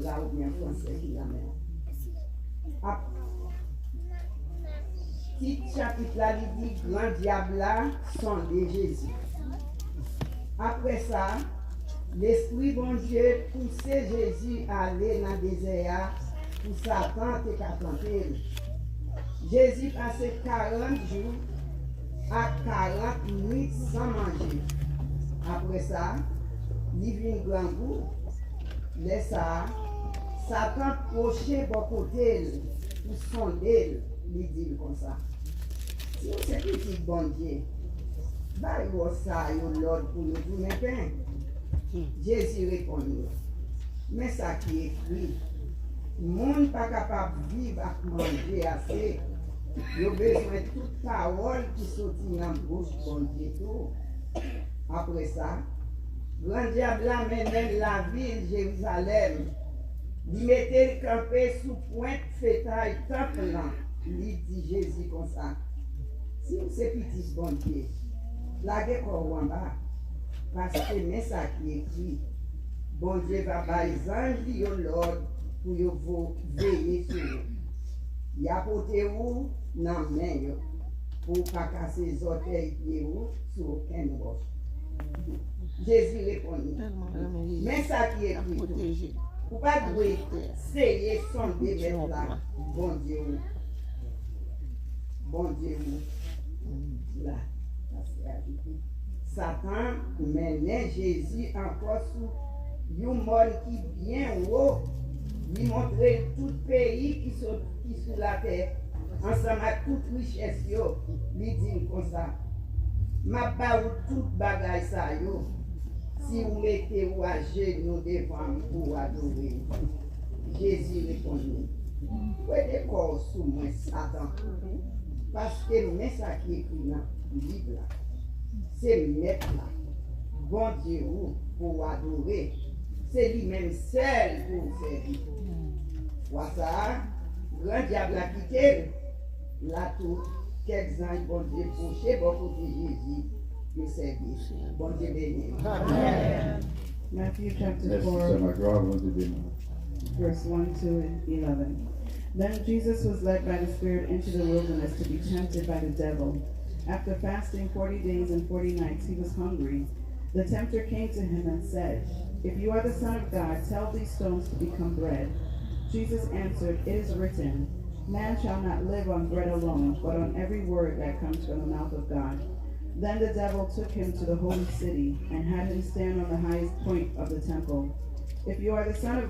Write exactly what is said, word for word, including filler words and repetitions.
la oubyen an fransè ki lanmè an. Ap, tit chapit la, li di, Gran Dyab la sonde Jezi. Apre sa, Lespri Bondye pouse Jezi ale nan dezè a pou Satan te ka tante l. Jezi pase karant jou ak karant nuit san manje. Apre sa, li vin grangou. Lè sa a, Satan pwoche bò kote l pou sonde l, li di l konsa, Si w se pitit Bondye, bay wòch sa a yo lòd pou yo tounen pen. Jezi reponn yo, Men sa ki ekri, Moun pa kapab viv ak manje ase. Yo bezwen tout pawòl ki soti nan bouch Bondye tou. Apre sa, Gran Dyab la mennen l lavil Jerizalèm. Li mete l kanpe sou pwent fetay tanp lan. Li di Jezi konsa, Si w se pitit Bondye, lage kò w anba, paske men sa ki ekri, Bondye va bay zanj li yo lòd pou yo vo- veye sou ou. Y a pote ou nan men yo, pou w pa kase zòtèy pye ou sou okenn wòch. Jezi reponn li, Men sa ki ekri tou, Ou pa dwe seye sonde Mèt la, Bondye ou, Bondye ou la. Satan mennen Jezi ankò sou yon mòn ki byen wo. Li montre l tout peyi ki sou, ki sou latè, ansanm ak tout richès yo. Li di l konsa, M ap ba ou tout bagay sa yo, si w mete w ajenou devan m pou w adore m. Jezi reponn li, Wete kò w sou mwen, Satan, paske men sa ki ekri nan Bib la, Se Mèt la, Bondye ou, pou w adore, se li menm sèl pou w sèvi. Fwa sa a, Gran Dyab la kite l. La tou, kèk zanj Bondye pwoche bò kote Jezi, yo sèvi. Bondye beni nou. Matthew chapter Mèsi, four, Sè Magloire, Bondye beni nou. Verse one, two, and eleven. Then Jesus was led by the Spirit into the wilderness to be tempted by the devil. After fasting forty days and forty nights, he was hungry. The tempter came to him and said, If you are the Son of God, tell these stones to become bread. Jesus answered, It is written, 'Man shall not live on bread alone, but on every word that comes from the mouth of God.' Then the devil took him to the holy city and had him stand on the highest point of the temple. If you are the Son of